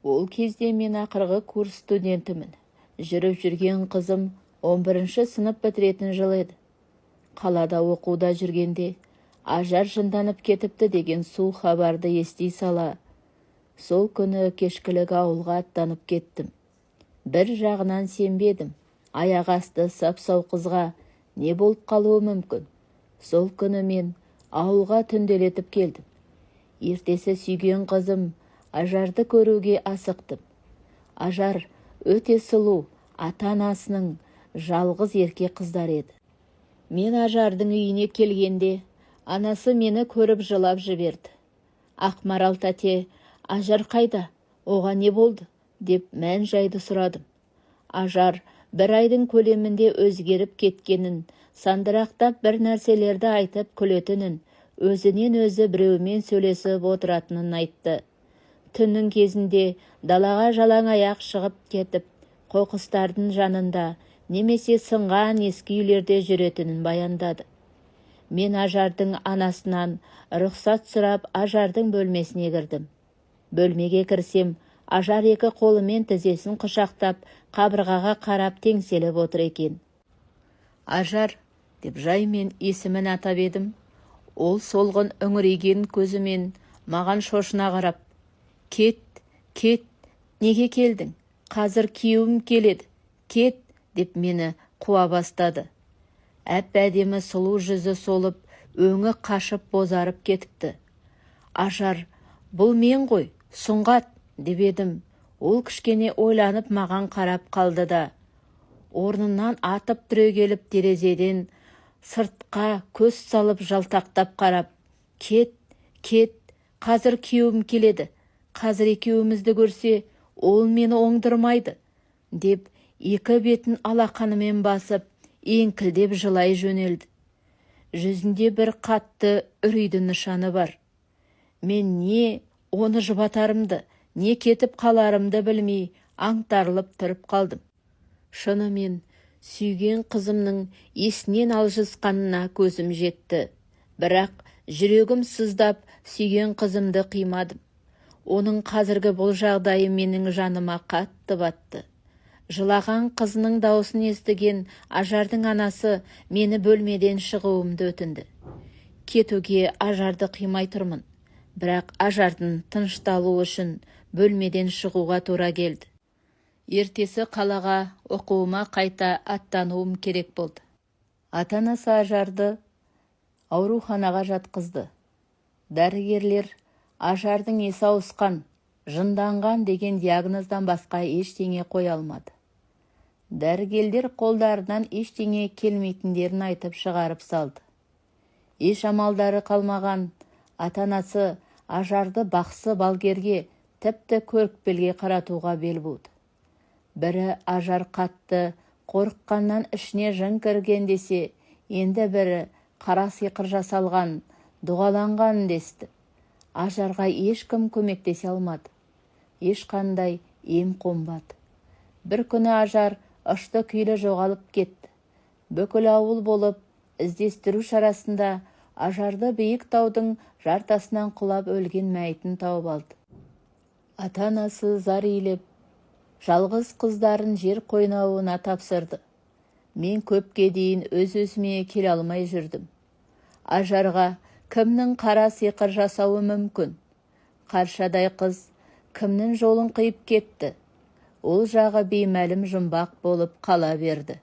Ол кезде мен ақырғы курс студентімін. Жүріп жүрген қызым 11-ші сынып бітіретін жыл еді. Қалада оқуда жүргенде Ажар жынданып кетіпті деген суық хабарды ести сала, сол күні кешкілік ауылға аттанып кеттім. Бір жағынан сенбедім. Аяқ асты сап-сау қызға не болып қалуы мүмкін? Сол күні мен ауылға түнделетіп келдім. Ертесі сүйген қызым Ажарды көруге асықтым. Ажар өте сұлу, ата-анасының жалғыз ерке қыздары еді. Мен Ажардың үйіне келгенде, анасы мені көріп жылап жіберді. Ақмарал тәте, Ажар қайда? Оған не болды? Деп мән жайды сұрадым. Ажар бір айдың көлемінде өзгеріп кеткенін, сандырақтап бір нәрселерді айтып күлетінін, өзінен өзі біреумен сөйлесіп отыратынын айтты. Түннің кезінде далаға жалаң аяқ шығып кетіп, қоқыстардың жанында немесе сынған ескі үйлерде жүретінін баяндады. Мен Ажардың анасынан рұқсат сұрап, Ажардың бөлмесіне кірдім. Бөлмеге кірсем, Ажар екі қолымен тізесін құшақтап, қабырғаға қарап теңселіп отыр екен. Ажар, деп жаймен есімін атап едім, ол солғын үңірейген көзімен маған шошына қарап, «Кет, кет, неге келдің? Қазір күйеуім келеді, кет», деп мені қуа бастады. Әп-әдемі сұлу жүзі солып, өңі қашып бозарып кетіпті. Ажар, бұл мен ғой, Сұңғат, деп едім. Ол кішкене ойланып маған қарап қалды да, орнынан атып түрегеліп терезеден сыртқа көз салып жалтақтап қарап, «Кет, кет, қазір күйеуім келеді, қазір екеуімізді көрсе, ол мені оңдырмайды», деп екі бетін алақанымен басып, еңкілдеп жылай жөнелді. Жүзінде бір қатты үрейдің нышаны бар. Мен не оны жұбатарымды, не кетіп қаларымды білмей, аңтарылып тұрып қалдым. Шынымен сүйген қызымның есінен алжысқанына көзім жетті. Бірақ жүрегім сыздап, сүйген қызымды қимадым. Оның қазіргі бұл жағдайы менің жаныма қатты батты. Жылаған қызының даусын естіген Ажардың анасы мені бөлмеден шығуымды өтінді. Кетуге Ажарды қимай тұрмын. Бірақ Ажардың тынышталуы үшін бөлмеден шығуға тура келді. Ертесі қалаға оқуыма қайта аттануым керек болды. Ата-анасы Ажарды ауруханаға жатқызды. Дәрігерлер Ажардың есі ауысқан, жынданған деген диагноздан басқа ештеңе қоя алмады. Дәрігерлер қолдарынан ештеңе келмейтіндерін айтып шығарып салды. Еш амалдары қалмаған ата-анасы Ажарды бақсы балгерге, тіпті көрікпелге қаратуға бел буды. Бірі Ажар қатты қорыққаннан ішіне жын кірген десе, енді бірі қара сиқыр жасалған, дұғаланған десті. Ажарға ешкім көмектесе алмады. Ешқандай ем қонбады. Бір күні Ажар ұшты күйлі жоғалып кетті. Бүкіл ауыл болып іздестіру шарасында Ажарды биік таудың жартасынан құлап өлген мәйітін тауып алды. Ата-анасы зар илеп, жалғыз қыздарын жер қойнауына тапсырды. Мен көпке дейін өз-өзіме келе алмай жүрдім. Ажарға кімнің қара сиқыр жасауы мүмкін? Қаршадай қыз кімнің жолын қиып кетті? Ол жағы беймәлім жұмбақ болып қала берді.